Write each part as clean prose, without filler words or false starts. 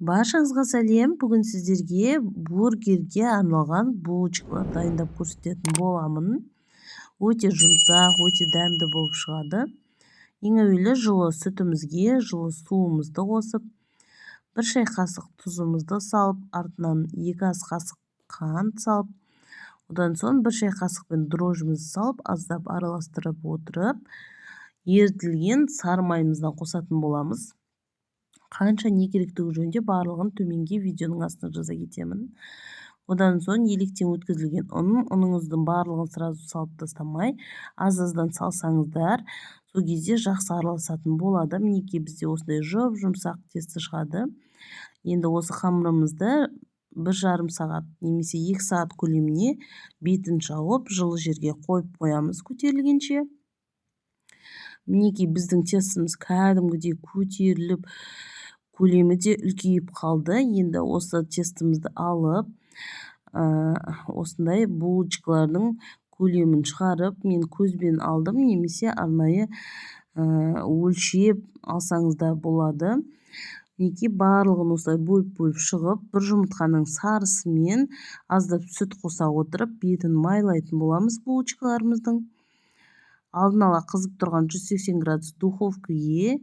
Баршаңызға сәлем! Бүгін сіздерге бургерге арналған булочкалар дайындап көрсететін боламын. Өте жұмсақ, өте дәмді болып шығады. Ең әуелі жылы сүтімізге жылы суымызды қосып, 1 шай қасық тұзымызды салып, артынан 2 ас қасық қант салып, одан соң 1 шай қасықпен дрожжімізді салып, аздап араластырып отырып, ерітілген сары майымыздан қосатын боламыз. Қанша не керектігі жөнінде барлығын төменге видеоның астына жаза кетемін. Одан соң електен өткізілген ұныңыздың барлығын сразу салып тастамай, аз-аздан салсаңыздар, сол кезде жақсы араласатын болады. Мінекей, бізде осындай жұп-жұмсақ тесто шығады. Енді осы қамырымызды 1,5 сағат немесе 2 сағат көлеміне бетін жауып, жылы жерге қойып қоямыз көтерілгенше. Мінекей, біздің тестомыз кәдімгідей көтеріліп, көлемі де үлкейіп қалды. Енді осы тестомызды алып, осындай булочкалардың көлемін шығарып, мен көзбен алдым, немесе арнайы өлшеп алсаңыз да болады. Мінекей, барлығын осылай бөліп-бөліп шығып, бір жұмыртқаның сарысымен аздап сүт қоса отырып, бетін майлайтын боламыз булочкаларымыздың. Алдын ала қызып тұрған 180 градус духовкаге.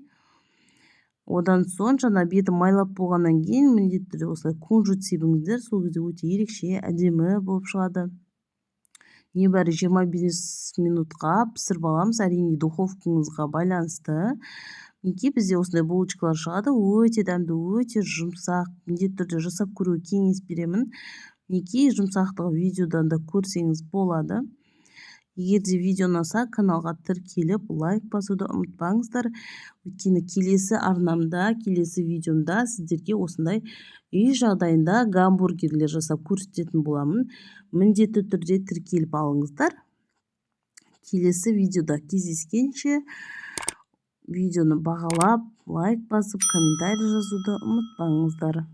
Одан соң жаңа беті майлап болғаннан кейін міндетті түрде осылай кунжут себіңіздер, сол кезде өте ерекше әдемі болып шығады. Небәрі 25 минутқа пісіріп аламыз, әрине духовкаңызға байланысты. Мінекей, бізде осындай булочкалар шығады, өте дәмді, өте жұмсақ, міндетті түрде жасап көруге кеңес беремін. Мінекей, жұмсақтығы видеодан да көрсеңіз болады. Егер де видео ұнаса, каналға тіркеліп, лайк басуды ұмытпаңыздар. Өйткені келесі арнамда, келесі видеомда сіздерге осындай үй жағдайында гамбургерлер жасап көрсететін боламын. Міндетті түрде тіркеліп алыңыздар. Келесі видеода кездескенше, видеоны бағалап, лайк басып, комментарий жазуды ұмытпаңыздар.